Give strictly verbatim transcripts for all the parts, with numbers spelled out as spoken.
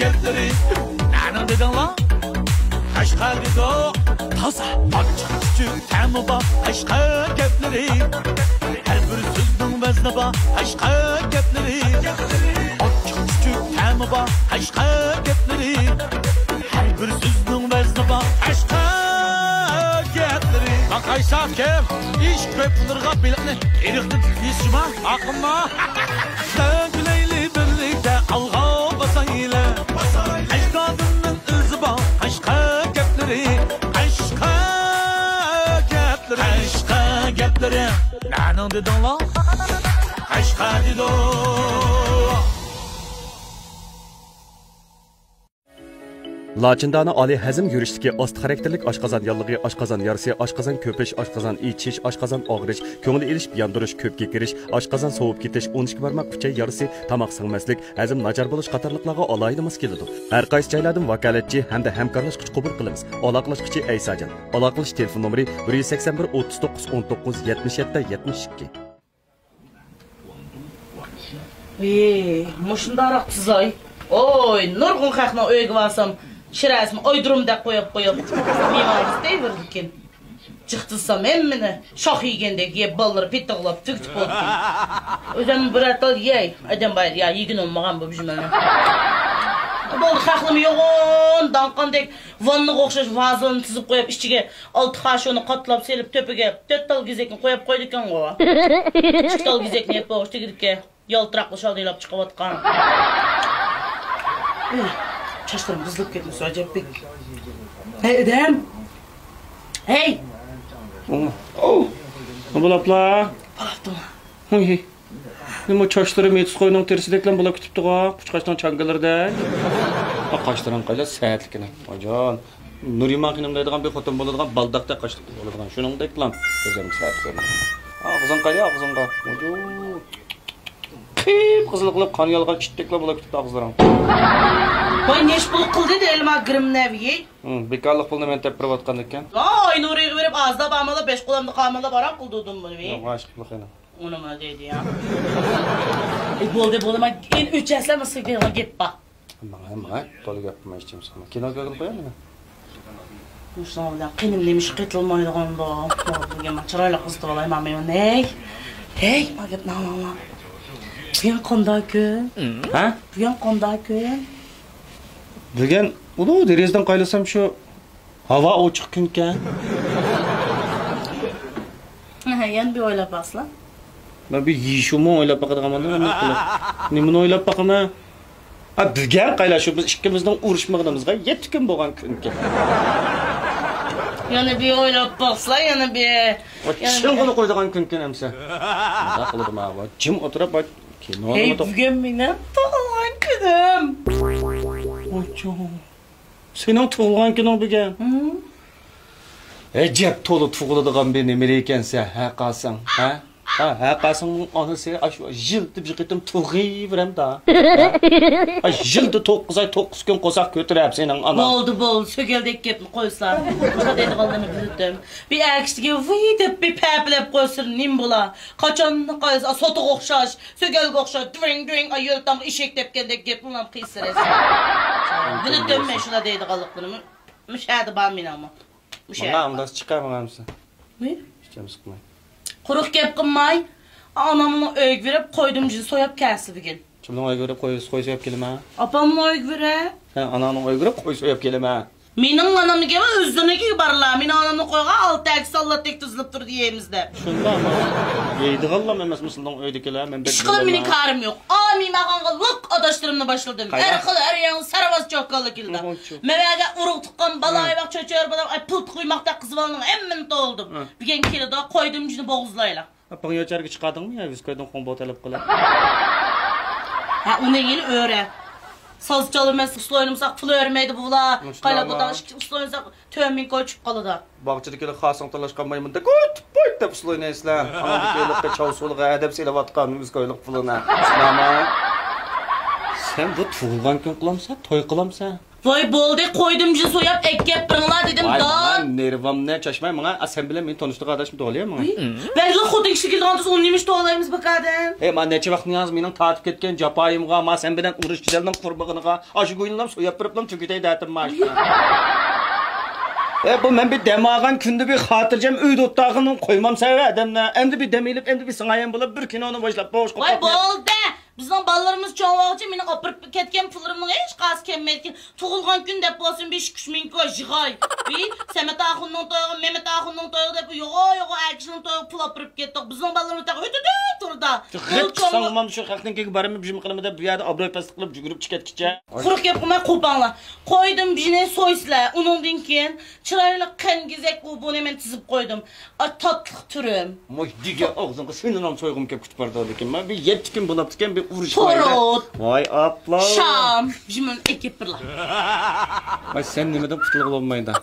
گەپلىرى نەنىڭ دېدىڭلار؟ قەشقەر دېدۇق. تازا. ئاچچىق چۈچۈك تەمى بار قەشقەر گەپلىرى. ھەر بىر سۆزنىڭ ۋەزنى بار قەشقەر گەپلىرى. ئاچچىق چۈچۈك تەمى بار قەشقەر گەپلىرى. ھەر بىر سۆزنىڭ ۋەزنى بار قەشقەر گەپلىرى. ماقايسا كىم؟ ئىش كۆپ بولۇرغا بېلىقنى ئېرىقتىن تۇتۇۋېلىشىما؟ ئاقىمما. سەن كۈلەيلى بىرلىكتە ئالغا باسايلى. ئەجدادىمنىڭ ئىزى بار قەشقەر گەپلىرى. قەشقەر گەپلىرى. قەشقەر گەپلىرى. نەنىڭ دېدىڭلار؟ قەشقەر دېدۇق. لاچىندانە ئالىي ھەزىم يۈرۈشلۈكى ئاستا خاراكتېرلىك ئاشقازان ياللۇغى، ئاشقازان يارىسى، ئاشقازان كۆپۈش، ئاشقازان ئېچىش، ئاشقازان ئاغرىش، كۆڭۈل ئېلىشىپ ياندۇرۇش، كۆپ كېكىرىش، ئاشقازان سوۋۇپ كېتىش، ئون ئىككى بارماق ئۈچەي يارىسى، تاماق سىڭمەسلىك، ھەزىم ناچار بولۇش قاتارلىقلارغا ئالاھىدە ماس كېلىدۇ. ھەر قايسى جايلاردىن ۋاكالەتچى ھەمدە ھەمكارلاشقۇچى قوبۇل قىلىمىز. ئالاقىلەشكۈچى ئەيساجان. ئالاقىلىشىش تېلېفون نومۇرى: بىر يۈز سەكسەن بىر، ئوتتۇز توققۇز، ئون توققۇز، يەتمىش يەتتە، يەتمىش ئىككى. ۋىي، مۇشۇنداقراق تۈزاي. ئوي، نۇرغۇن خەقنىڭ ئۆيىگە بارسام، شىرەسىنى ئايدۇرۇم دەپ قويۇپ قويۇپ، مېۋەڭىز دەيۋېرىدىكەن. جىقتىسام ھەممىنى شاخ يېگەندەك يەپ، بالىلىرى پېتىغلاپ تۈگىتىپ بولىدىكەن. ئۆزۈم بىرەر تال يەي، ئادەم بار يا، يېگىنى بولمىغان بۇ بىژمەلنى. بولدى، خەقلىمۇ يوغان داڭقاندەك ۋاننىغا ئوخشاش ۋازىنى تىزىپ قويۇپ، ئىچىگە ئالتە خاشۇنى قاتلاپ سېلىپ، تۆپىگە تۆت تال گېزەكنى قويۇپ قويىدىكەنغۇ. ئىككى تال گېزەكنى يەپ بولغۇچە تېگىدىكەن. يالتىراقلا شالدىيلاپ چىقىۋاتقان. ئۇھ، چاچلىرىم بۇزۇلۇپ كەتمىسۇن ئەجەب بەك. ھەي، ئادەم! ھەي! ئوۋ! نېمە بولاپلا؟ بولاپتىمۇ؟ ھۇي، ھۇي. نېمە چاچلىرىم ئېتىز قوينىڭ تېرىسىدەكلا بولاپ كېتىپتىغۇ، قۇشقاچنىڭ چاڭگىلىرىدەك. ئا، قاشلىرىڭ قايلا سەتلىكىنى. ۋايجان، نۇرىمان خېنىم دەيدىغان بىر خوتۇن بولىدىغان، بالداقتەك قاشلىق بولىدىغان. شۇنىڭدەكلا كۆزۈم سەت. ئاغزىڭ قايلا، ئاغزىڭغا. ۋايجان. قىپقىزىل قىلىپ قان يالغان ئىتتەكلا بولاپ كېتىپتۇ ئاغزىلىرىڭ. ۋاي، نەشپۇل قىلدى دەيلىما گىرىمنى ئەۋىگەي. ھىم، بىكارلىق پۇلنى مەن تەپ بېرىۋاتقاندىكىن. ئاي، نۇرىغا بېرىپ ئازداپ ئامانلاپ، بەش قولامدا قامانلاپ ئاران قىلدۇردۇم بۇنى. ياق، ئاشىق قىلىق ئەنە. ئۇنىمۇ دەيدۇ يا. ئى، بولدى، بولدى، مەن ئەنە ئۆچەسلەر مۇسۇ دەيدىغان گەپ بار. ماڭا، ماڭا، تولا گەپ قىلماي ئىچىم سىقما. كىنو كۆرگىلى قويامدىمەن. مۇشۇنىڭ بىلەن قېنىم نېمىشقا قېتىلمايدىغاندۇ؟ بۈگۈن مەن چىرايلىق قىزىتىۋالاي ماڭا مېنى. ھەي، ھەي، ما گەپنى ئاڭلاڭلار. بۈگۈن قانداق كۈن؟ ھە؟ بۈگۈن قانداق كۈن؟ بۈگۈن ئۇلۇغ دېرىزىدىن قايلىسام شۇ ھاۋا ئوچۇق كۈنكەن. يەنە بىر ئويلاپ باقسىلا. مەن بىر يېشۇمۇ ئويلاپ باقىدىغانمەن، نېمە قىلىپ؟ نېمىنى ئويلاپ باقىمەن؟ ئا، بۈگۈن قايلا شۇ بىز ئىككىمىزنىڭ ئۇرۇشمىغىنىمىزغا يەتتە كۈن بولغان كۈنكەن. يەنە بىر ئويلاپ باقسىلا، يەنە بىر. ۋاي، يەنە بىر. چىڭغىنى قويىدىغان كۈنكەن ئەمسە. مۇنداق قىلىدۇ ماۋۇ. جىم ئولتۇرۇپ، ۋاي، كىنونى ھەي، توق- بۈگۈن مېنىڭ تۇغۇلغان كۈنۈم. ۋايجان. سېنىڭ تۇغۇلغان كۈنۈڭ بۈگۈن. ھىم. ئەجەب تولا تۇغۇلىدىغان بىر نېمىرى ئىكەنسەن، ھە قاسىڭ، ھە؟ ھە، ھە قاسىڭنىڭ ئانىسى ئاشۇ يىلدا بىر قېتىم تۇغۇۋېرەمدا. ھە؟ ئاي، يىلدا توققۇز ئاي، توققۇز كۈن قورساق كۆتۈرەپ سېنىڭ ئاناڭ. بولدى، بولدى، سۆگەلدەك گەپنى قويسا. باشقا دەيدىغانلىرىنى بىلدىم. بىر ئەر كىشىگە ۋىي دەپ بىر پەپىلەپ قويسا نېمە بولا؟ قاچان قايسا، سوتىغا ئوخشاش، سۆگەلگە ئوخشاش، دۇرۇڭ دۇرۇڭ، ئاي، يۆل تامغا ئېشەك تەپكەندەك گەپنىڭ قىيسىرى. بىلدىم مەن شۇنداق دەيدىغانلىقلىرىنى. مۇشۇ يەردە بار مېنىڭمۇ. مۇشۇ يەردە ماڭا بار. ئانداز چىقار ماڭا ئەمسە. نېمە؟ ھېچ نېمە سىقماي. قۇرۇق گەپ قىلماي. ئانامنىڭ ئۆيىگە بېرىپ قوي دۈمبىسىنى سوياپ كەلسە بۈگۈن. كىمنىڭ ئۆيىگە بېرىپ قوي، قوي سوياپ كېلىمەن؟ ئاپامنىڭ ئۆيىگە بېرە. ھە، ئاناڭنىڭ ئۆيىگە بېرىپ قوي سوياپ كېلىمەن. مېنىڭ ئانامنىڭكى ئۆزىنىڭكىگە بارلا. مېنىڭ ئانامنىڭ قويىغا ئالتە ئەكسى ساللاتتەك تىزىلىپ تۇرىدۇ يەيمىز دەپ. شۇنداقمۇ؟ يەيدىغانلام ئەمەسمۇ سىلىنىڭ ئۆيدىكىلەر؟ مەن بەك ئىشقىلىپ مېنىڭ كارىم يوق. ئا، مېھمانخانىغا لىق ئاداشلىرىمنى باشلىدىم. قايدا؟ ھەر خىل، ھەر يەڭ سارۋاز چوكانلار كېلىدۇ. مەن ئەگەر ئۇرۇق تۇغقان بالاي ۋاق چۆچۈر بالا، ئاي، پىل تۇغۇيماقتا قىز بالىنىڭ ھەممىنى توۋلىدىم. بۈگۈن كېلىدۇ، قوي دۈمبىسىنى بوغۇزلايلا. ئاپاڭ ياچارغا چىقاردىڭمۇ يا ۋىسكويدىن خوڭبو تەلەپ قىلىپ؟ ھە، ئۇنى يەنە ئۆرە. ساز چالىمىز، ئۇسسۇل ئوينىمىساق پۇل ئۆرمەيدۇ بۇلا. قايلا بۇدا ئىككى ئۇسسۇل ئوينىساق تۆمۈن كوي چۈشۈپ قالىدۇ. باغچىدىكى خاسىڭ تالاشقان مايمۇندەك ۋويت ۋويت دەپ ئۇسسۇل ئوينايسىلەر. ئانىڭدىكى ھېلىقى چاۋ سۇلىغا ھەدەپ سېلىۋاتقان ۋىسكويلۇق پۇلىنى. ئۇسسۇلما. سەن بۇ تۇغۇلغان كۈن قىلامسەن، توي قىلامسەن؟ ۋاي بولدى، قوي دۈمبىسىنى سوياپ ئەكەپ بېرىڭلار دېدىم. ۋاي، دان نېرۋامنى چاچماي ماڭا، ئا، سەن بىلەن مېنى تانىشتۇرغان ئاداشمۇ توغرا يا ماڭا. بەلگىلىك خوتۇن كىشى كېلىدىغان تۇرسا، ئۇنى نېمىش توغرىلايمىز بۇ قەدەم؟ ئەي، ما نەچچە ۋاقىتنىڭ ھازىر مېنىڭ تارتىپ كەتكەن جاپايىمغا، ما سەن بىلەن ئۇرۇش جېدەلنىڭ قۇربىقىنىغا، ئاشۇ گۇينىلام سوياپ بېرىپلا تۈگىتەي دەتىم ما ئىشنى. ئەي، بۇ مەن بىر دەم ئالغان كۈندە بىر خاتىرجەم ئۆيدە ئولتۇرغىنىمنى قويمامسەن ئادەمنى. ئەمدى بىر دەم ئېلىپ، ئەمدى بىر سىڭايىم بولۇپ، بىر كىنونى باشلاپ، بوش قوپۇپ. ۋاي، بولدى! بىزنىڭ بالىلىرىمىز چوڭ بولغۇچە مېنىڭ ئاپىرىپ كەتكەن پۇللىرىمنىڭ ھېچقايسىسى كەلمەيدىكەن. تۇغۇلغان كۈن دەپ بولسۇن، بىر ئىككى ئۈچ مىڭ كوي يىغاي. بىر سەمەت ئاخۇننىڭ تويىغا، مەمەت ئاخۇننىڭ تويىغا دەپ يوغا يوغا ئەر كىشىنىڭ تويىغا پۇل ئاپىرىپ كەتتۇق. بىزنىڭ بالىلىرىمىز تېخى ئۆتىدۇ تۇردا. غەپ قىلساڭ، مانا شۇ خەقنىڭ كېيىگە بارىمەن، بىژىم قىلىمەن دەپ بۇ يەردە ئابرۇي پەسلىك قىلىپ يۈگۈرۈپ چىقىپ كەتكىچە. قۇرۇق گەپ قىلماي قوپاڭلار. قويدۇم، بىژىنى سويسىلەر. ئۇنىڭدىن كېيىن چىرايلىق قەنت گېزەك ئۇ بۇنى مەن تىزىپ قويدۇم. ئاي، تاتلىق تۈرۈم. ماي دېگەن ئاغزىڭغا سېنىنىڭ سويغۇم كەپ كۈتۈپ بارىدىكەن. مەن بىر يەتتە كۈن بولاپتىكەن، بىر ئۇرۇش. تورۇت. ۋاي ئاپلا. شام. بىژىمنى ئېكىپ بىرلا. ۋاي سەن نېمىدىن قۇتۇلغىلى بولمايدۇ؟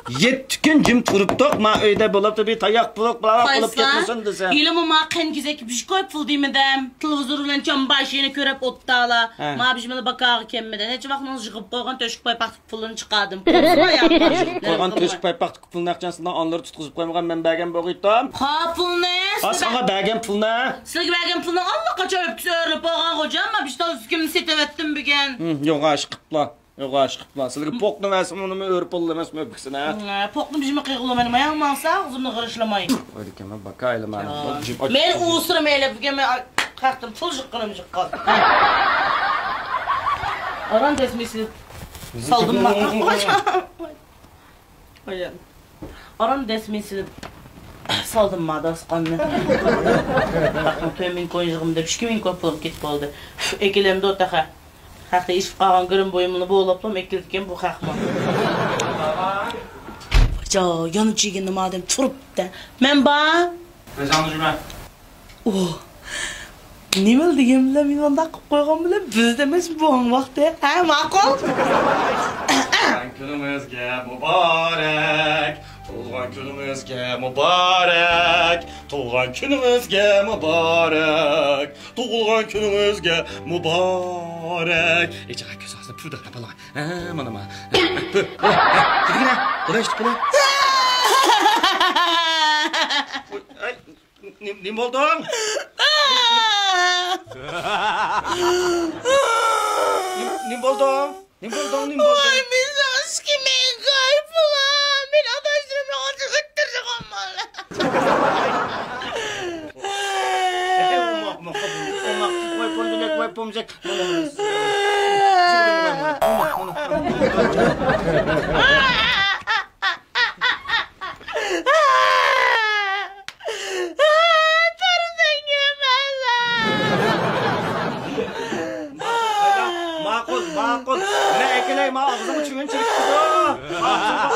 يەتتە كۈن جىم تۇرۇپتۇق، ما ئۆيدە بولاپتۇ، بىر تاياق پۇلۇق بىر قىلىپ كەتمىسۇن دېسە. ھېلىمۇ ما قەنت گېزەككە بىژ قويۇپ پۇل دېمىدىم. تېلېۋىزور بىلەن چامباشىنى كۆرۈپ ئوتتالا. ھە. ما بىژىملا باكاغا كەلمىدى. نەچچە ۋاقىتنىڭ يىغىپ قويغان تۆشۈك پايپاقتىكى پۇلىنى چىقاردىم. قويغان تۆشۈك پايپاقتىكى پۇلنى ئاقچانسىزنىڭ ئانىلىرى تۇتقۇزۇپ قويمىغان، مەن بەرگەن بولغىيتتىم. ھا، پۇلنى. ھا، ساڭا بەرگەن پۇلنى. سىلىگە بەرگەن پۇلنى ئاللىقاچان ئۆپكىسى ئۆرۈلۈپ بولغان غوجام، ما بىشتال ئۈزۈكۈمنى سېتىۋەتتىم بۈگۈن. ھىم، يوغان ئىش قىپلا. يوغان ئىش قىپلا. سىلىگە پوقنى بەرسىمۇ ئۇنىمۇ ئۆرۈپ بولدى ئەمەسمۇ ئۆپكىسىنى، ھە؟ ھىم، پوقنى بىژىمە قىلغىلى مەن ماياڭ ماڭسا، ئۇزۇننى غىرىشلىماي. ئۆيدىكى مەن باكا ئايلىمەن. مەن ئۇسۇرۇم ئەيلەپ بۈگۈن مەن قاقتىم پۇل جىققىنىم جىققان. ئاران دەسمىسى سالدىم ما. ئاران دەسمىسى سالدىم ما داستىخاننى. تۆت مىڭ كوي يىغىم دەپ ئىككى مىڭ كوي پۇلۇم كېتىپ قالدى. ئەكېلەمدۇ تېخى. خەقتە ئېشىپ قالغان گىرىم بويۇمنى بولاپلا ئەكېلىدىكەن بۇ خەقمۇ. جا، يانا چىگىننى مادەم تۇرۇپتە. مەن بار. رەزاڭنى جۈمە. ئۇ. نېمىلا دېگەن بىلەن مېنى مۇنداق قىلىپ قويغان بىلەن بىزدە ئەمەس بۇ ۋاقتى. ھە، ماقۇل. تۇغۇلغان كۈنىڭىزگە مۇبارەك. تۇغۇلغان كۈنىڭىزگە مۇبارەك. تۇغۇلغان كۈنىڭىزگە مۇبارەك. تۇغۇلغان كۈنىڭىزگە مۇبارەك. ئېچىغا كۆز ئاستىدا پۇداق تاپالغان. ھە، مانا ما. پۇ، پۇ، پۇ، دېگىنە. بۇلا ئىشتە بۇلا. ئاي، نېمە، نېمە بولدۇڭ؟ نېمە، نېمە بولدۇڭ؟ نېمە بولدۇڭ، نېمە بولدۇڭ؟ ۋاي، مېنىڭ ئىككى مىڭ كوي پۇلۇم. مېنى ئاداشلىرىم يوغان چىقىپ تۇرغان بالىلار. ماقۇل، ماقۇل. مەن ئەكېلەي، ما ئاغزىڭغا چۈۋىنى چىرىپ كېتىدۇ. ما ئاغزىڭغا،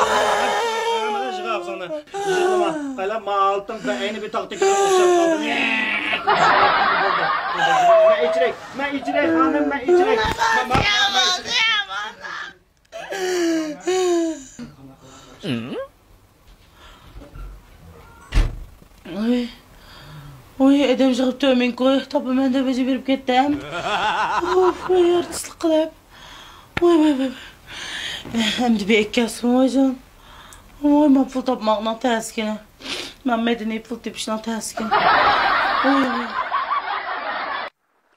مانا يىغ ئاغزىڭنى. يىغلىما. قايلا، ما ئالتۇن بەئەينى بىر تاغدەك ئوخشاپ قالدى. مەن ئىچىرەي، مەن ئىچىرەي، خانىم، مەن ئىچىرەي. ما، ما، ما، ما ئىچىرەي. ۋوي، ۋوي، ئادەم يىغىپ تۆمۈن كوي تاپىمەن دەپ ئۆزى بېرىپ كەتتىم. ۋوي، ئارتىسلىق قىلىپ. ۋوي، ۋوي، ۋوي. ئەمدى بىر ئەكەلسۇن، ۋايجان. ۋوي، مەن پۇل تاپماقنىڭ تەسكىنى. مەن مەدەنىي پۇل تېپىشنىڭ تەسكىنى. ۋوي، ۋوي.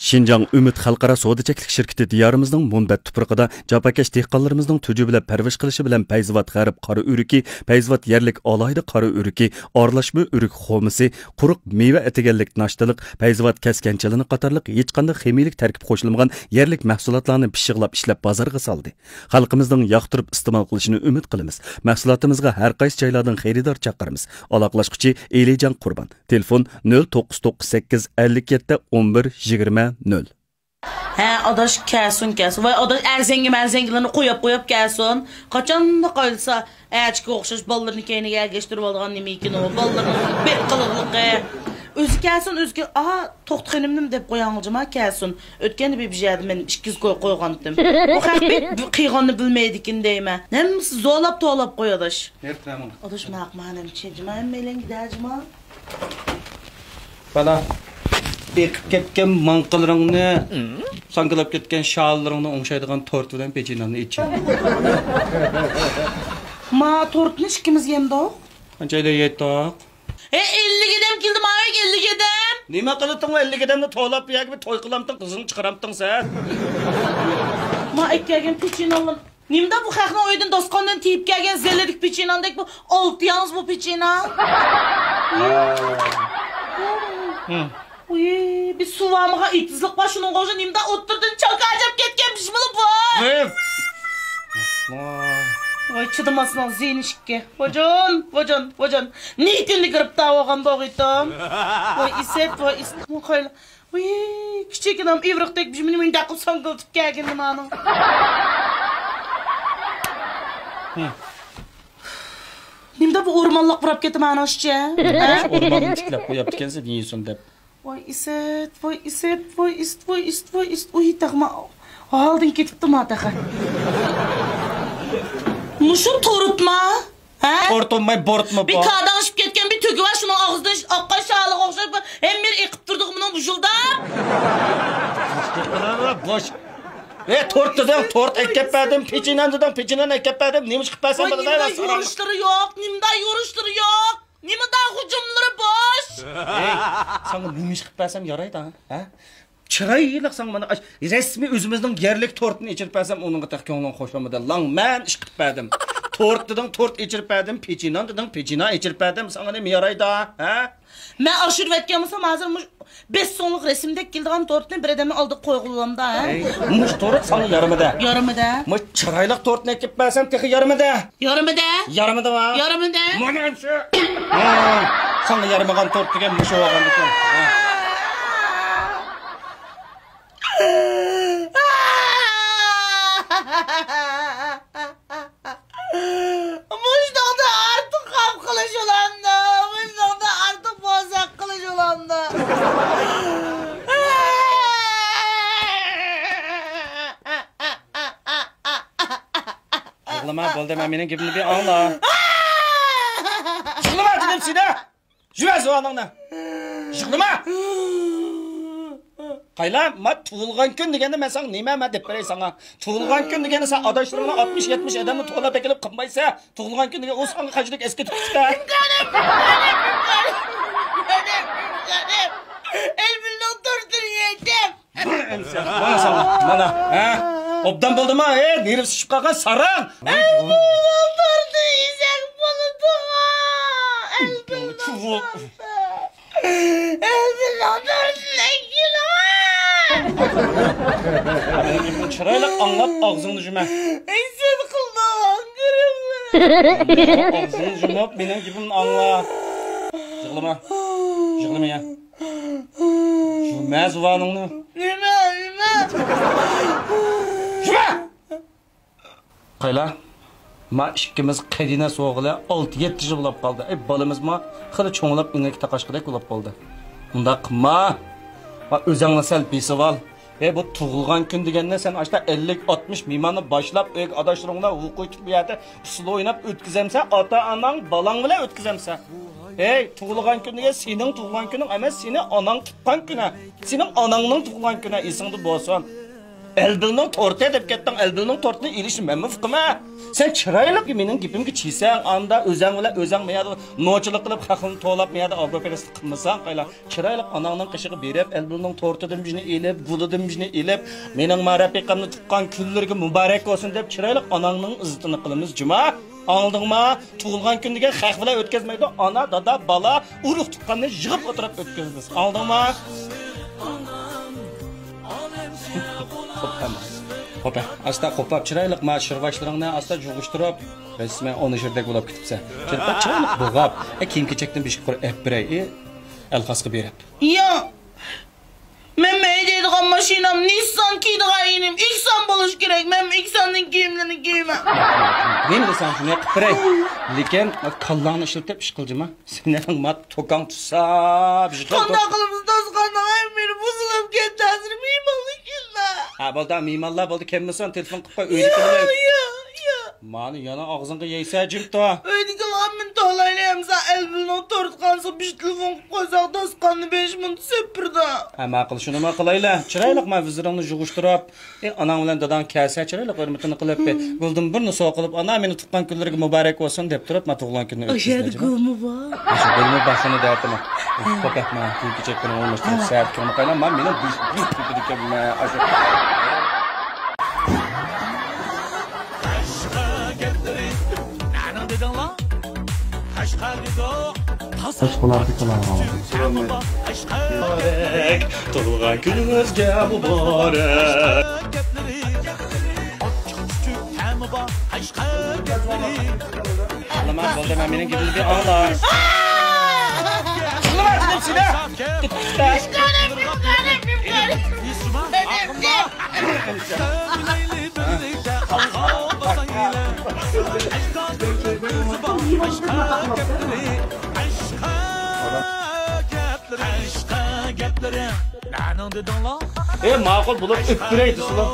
شىنجاڭ ئۈمىد خەلقئارا سودا چەكلىك شىركىتى دىيارىمىزنىڭ مۇنبەت تۇپرىقىدا جاپاكەش دېھقانلىرىمىزنىڭ تۈجە بىلەن پەرۋىش قىلىشى بىلەن پەيزىۋات غەرب قارا ئۆرۈكى، پەيزىۋات يەرلىك ئالاھىدە قارا ئۆرۈكى، ئارىلاشما ئۆرۈك خورمىسى، قۇرۇق مېۋە ئەتىگەنلىك ناشتىلىق، پەيزىۋات كەسكەن چىلىنى قاتارلىق ھېچقانداق خىمىيىلىك تەركىب قوشۇلمىغان يەرلىك مەھسۇلاتلارنى پىششىقلاپ ئىشلەپ بازارغا سالدى. خەلقىمىزنىڭ ياقتۇرۇپ ئىستېمال قىلىشىنى ئۈمىد قىلىمىز. مەھسۇلاتىمىزغا ھەر قايسى جايلاردىن خېرىدار چاقىرىمىز. ئالاقىلاشقۇچى ئېلىجان قۇربان. تېلېفون: نۆل توققۇز توققۇز سەككىز، ئەللىك يەتتە، ئون بىر، يىگىرمە، نۆل. ھە، ئاداش، كەلسۇن، كەلسۇن. ۋاي، ئاداش، ئەرزەڭگە مەرزەڭگىلىرىنى قوياپ، قوياپ كەلسۇن. قاچاندا قايلىسا، ئەچىكىگە ئوخشاش بالىلىرىنى كەينىگە ئەگەشتۈرۈۋالىدىغان نېمە ئىكەن ئۇ؟ بالىلىرىنىڭ بەك قىلىقلىقى. ئۆزى كەلسۇن، ئۆزى كەل-، ئاھ، توختى خېنىمنىمۇ دەپ قوياڭلىجىما، كەلسۇن. ئۆتكەندە بىر، بىر يەردە مەن ئىككى يۈز كوي قويغانتىم. ئۇ خەق بەك قىيغاننى بىلمەيدىكىن دەيمەن. ھەممىسى زورلاپ، توۋلاپ قويىدۇ ئاداش. نېرىپ نېمە؟ ئاداش، ماق مانەم چېجىما، ھەممەيلەنگە دەجىما. بالا، ئېقىپ كەتكەن ماڭقىلىرىڭنى، ساڭگىلاپ كەتكەن شالىلىرىڭنى ئوڭشايدىغان تورت بىلەن پېچىناننى ئىچىڭ. ما تورتنى ئىككىمىز يەمدۇق. قانچە ئايدا يەيتتۇق؟ ھە، ئەللىك ئادەم كېلىدۇ، ماۋۇ ئەللىك ئادەم. نېمە قىلىتتىڭ ئەللىك ئادەمنى توۋلاپ، بۇ يەرگە بىر توي قىلامتىڭ، قىزىڭنى چىقارامتىڭ سەن؟ ما ئەكەلگەن پېچىنالار. نېمىدا بۇ خەقنىڭ ئۆيىدىن داستىخاندىن تېيىپ كەلگەن زەللىدىك پېچىناندەك بۇ ئالتە ياڭز بۇ پېچىنا؟ ھە. ئۇي، بىر سۇۋامىغا ئېتىزلىق بار، شۇنىڭغا ئوخشاش نېمىدا ئوتتۇرىدىن چاكا ئاجاپ كەتكەن بىشمىلا بۇ. ۋاي، چىدىماسنىڭ زېيىنى ئىككى. ۋاجان، ۋاجان، ۋاجان. نېيىتىنى گىرىپتار بولغان بوغىتىم. ۋاي، ئىسەت، ۋاي، ئىسەت. ۋاي، كىچىك ئىنام ئىۋرىقتەك بىشمىنى مۇنداق قىلىپ ساڭگىلىتىپ كەلگىنى مانىڭ. نېمىدا بۇ ئورمانلىق پۇراپ كەتتى مانىڭ ئىچى؟ ھە؟ ئورماننى تىكلەپ قويۇپتىكەنسىز، يېسۇن دەپ. ۋاي ئىسىت، ۋاي ئىسىت، ۋاي ئىسىت، ۋاي ئىسىت، ۋاي ئىسىت. ئۇي، تېخىمۇ ھالدىن كېتىپتىما تېخى. مۇشۇ تورتما؟ ھە؟ تورت بولماي، بورتمۇ بۇ؟ بىر كاداڭشىپ كەتكەن بىر تۆگە بار، شۇنىڭ ئاغزىدىن ئاققان شالىغا ئوخشاش بىر ھەممە يېرى ئېقىپ تۇرىدىغۇ مۇنىڭ بۇژۇلداپ. بوش. ئەي، تورت دېدىڭ، تورت ئەكەپ بەردىم، پېچىنان دېدىڭ، پېچىنان ئەكەپ بەردىم. نېمە ئىش قىلىپ بەرسەم بولىدۇ؟ نېمىدا يورۇشلىرى يوق، نېمىدا يورۇشلىرى يوق. نېمىدا ھۇجۇملىرى بوش؟ ئەي، ساڭا نېمە ئىش قىلىپ بەرسەم يارايدۇ، ھە؟ چىرايلىق ساڭا مانا ئاش-، رەسمىي ئۆزىمىزنىڭ يەرلىك تورتىنى ئېچىرىپ بەرسەم، ئۇنىڭغا تېخى كۆڭلۈڭ خۇش بولمىدى. لاڭمەن ئىش قىلىپ بەردىم. تورت دېدىڭ، تورت ئېچىرىپ بەردىم. پېچىنان دېدىڭ، پېچىنان ئېچىرىپ بەردىم. ساڭا نېمە يارايدۇ، ھە؟ مەن ئاشۇرۇۋەتكەن بولسام، ھازىر مۇشۇ بەش سوملۇق رەسىمدەك كېلىدىغان تورتنى بىر ئادەمنىڭ ئالدىغا قويغىلى بولامدا، ھە؟ ئەي، مۇشۇ تورت ساڭا يارىمىدى. يارىمىدى. مۇشۇ چىرايلىق تورتنى ئەكىپ بەرسەم تېخى يارىمىدى. يارىمىدى. يارىمىدىما؟ يارىمىدى. مانا شۇ. ھە، ساڭا يارىمىغان تورت دېگەن مۇشۇ بولغاندىكىن. ھە. مۇشۇنىڭدا ئارتۇق غەم قىلىش بولامدۇ؟ مۇشۇنىڭدا ئارتۇق بوزەك قىلىش بولامدۇ؟ يىغلىما، بولدى، مەن مېنىڭ گېپىمنى بىر ئاڭلا. يىغلىما دېدىم سېنى! يۈرە زۇۋانىڭنى! يىغلىما! قايلا، ما تۇغۇلغان كۈن دېگەندە مەن ساڭا نېمە، مەن دەپ بېرەي ساڭا. تۇغۇلغان كۈن دېگەندە سەن ئاداشلىرىڭنى ئاتمىش، يەتمىش ئادەمنى توۋلاپ ئەكېلىپ قىلمايسەن. تۇغۇلغان كۈن دېگەن ئۇ ساڭا قانچىلىك ئەسكى تۇتۇشتا. ئەلبىلنىڭ تورتىنى يېدىم. مانا ساڭا، مانا، ھە؟ ئوبدان بولدىما؟ ئەي، نېرۋىسى چۈشۈپ قالغان ساراڭ. ئەلبىلنىڭ تورتىنى يېسەك بولىدىغۇ. ئەلبىلنىڭ تورتى. ئەلبىلنىڭ تورتىنى ئەكېلىڭە. چىرايلىق ئاڭلاپ ئاغزىڭنى يۇمە. ئەي، سەن قىلدىغان گىرىمنى. ئاغزىڭنى يۇمۇپ مېنىڭ گېپىمنى ئاڭلا. يىغلىما. يىغلىما يا. يۇمە زۇۋانىڭنى. نېمە، نېمە؟ يۇمە! قايلا، ما ئىككىمىز قەدىنە سوغىلى ئالتە يەتتە يىل بولاپ قالدى. ئەي، بالىمىزمۇ خېلى چوڭلاپ ئۆڭەككە تاقاشقۇدەك بولاپ قالدى. ئۇنداق قىلما. ما ئۆزەڭنى سەل بېسىۋال. ئەي، بۇ تۇغۇلغان كۈن دېگەننى سەن ئاشتا ئەللىك، ئاتمىش مېھماننى باشلاپ، ئۆيگە ئاداشلىرىڭ بىلەن ھۇقۇي تۇتۇپ بۇ يەردە ئۇسسۇل ئويناپ ئۆتكۈزەمسەن، ئاتا-ئاناڭ، بالاڭ بىلەن ئۆتكۈزەمسەن. ھەي، تۇغۇلغان كۈن دېگەن سېنىڭ تۇغۇلغان كۈنۈڭ ئەمەس، سېنى ئاناڭ تۇغقان كۈنى. سېنىڭ ئاناڭنىڭ تۇغۇلغان كۈنى ئېسىڭدە بولسۇن. ئەلبىلنىڭ تورتى دەپ كەتتىڭ، ئەلبىلنىڭ تورتىنى ئېلىشنى مەنمۇ ئۇقىمەن. سەن چىرايلىق مېنىڭ گېپىمگە چىيسەڭ، ئاندا ئۆزەڭ بىلەن ئۆزەڭ مەيەردە نوچىلىق قىلىپ، خەقنى توۋلاپ، مەيەردە ئابرۇپەرەسلىك قىلمىساڭ، قايلا. چىرايلىق ئاناڭنىڭ قېشىغا بېرىپ، ئەلبىلنىڭ تورتىدىن بىرنى ئېلىپ، گۈلىدىن بىرنى ئېلىپ، مېنىڭ ما رەپىقەمنى تۇغقان كۈنلىرىگە مۇبارەك بولسۇن دەپ، چىرايلىق ئاناڭنىڭ ئىززىتىنى قىلىمىز، جۇما. ئاڭلىدىڭما؟ تۇغۇلغان كۈن دېگەن خەق بىلەن ئۆتكەزمەيدۇ. ئانا، دادا، بالا، ئۇرۇق-تۇغقاننى يىغىپ ئولتۇرۇپ ئۆتكۈزىمىز. ئاڭلىدىڭما؟ قوپما. قوپە. ئاستا قوپاپ، چىرايلىق ما شىرۋاشلىرىڭنى ئاستا جۇغۇشتۇرۇپ، رەسمەن ئون شىردەك بولاپ كېتىپسەن. چىرايلىق بوغاپ، ئە، كىيىم-كېچەكتىن بىر ئىككى قۇر ئەپ بېرەي. ئى، ئەلقاسقا بېرىپ. ياق. مەن ھەيدەيدىغان ماشىنام نىسسان، كىيىدىغان يېنىم ئىكسان بولۇشى كېرەك. مەن ئىكساننىڭ كىيىملىرىنى كىيىمەن. نېمە دېسەڭ شۇنى قىلىپ بېرەي. لېكىن كاللاڭنى ئىشلىتىپ ئىش قىل جۇما. سېنىڭ ما توكاڭ تۇتسا، بىر قانداق قىلىمىز، داستىخاننىڭ ھەممە يېرى بۇزۇلۇپ كەتتى، ھازىر مېھمانلار كېلىدۇ. ھە، بولدى، مېھمانلار بولدى، كەلمىسۇن، تېلېفون قىلىپ قوي، ئۆيدىكى بىلەن. ياق، ياق، ياق. مانا يەنە ئاغزىڭغا يەيسەن، جىمتو. ئۆيدىكىلەر مېنى توۋلايلى، ئەمسە ئەلبىلنىڭ تورتىغا بىر تېلېفون قىلىپ قويساق، داستىخاننى بېشىمىز سېپىردا. ھە، ماقۇل، شۇنىمۇ قىلايلى. چىرايلىق، ما ۋىزىرىڭنى يۇغۇشتۇرۇپ، ئى، ئاناڭ بىلەن داداڭ كەلسە، چىرايلىق ھۆرمىتىنى قىلىپ، بىر گۈلدىن بىرنى سوۋغا قىلىپ، «ئانا، مېنىڭ تۇغقان كۈنلىرىگە مۇبارەك بولسۇن» دەپ تۇرۇپ، ما تۇغۇلغان كۈنىنى ئاشۇ يەردە ئۆتكۈزدى. گۈلمۇ بار؟ ئاشۇ گۈلمۇ بار، شۇنى دەۋاتىمەن. قوپەتمە، كېيىن كېچە كۈنى ئويناشتۇرۇپ، سەت كۆڭۈل قاينام، ما مېنىڭ بىر، بىر كۈنىدىكەن، ما ئاشۇ. قەشقەر گەپلىرى، نەنىڭ دېدىڭلار؟ قەشقەر دېدۇق. قەشقەرلەردە كالام. مۇبارەك، تۇغۇلغان كۈنىڭىزگە مۇبارەك. بولدى، مەن مېنىڭ گېپىمنى بىر ئاڭلا. ئەي، ماقۇل، بۇلار ئۆتكۈرەي دېسىلا.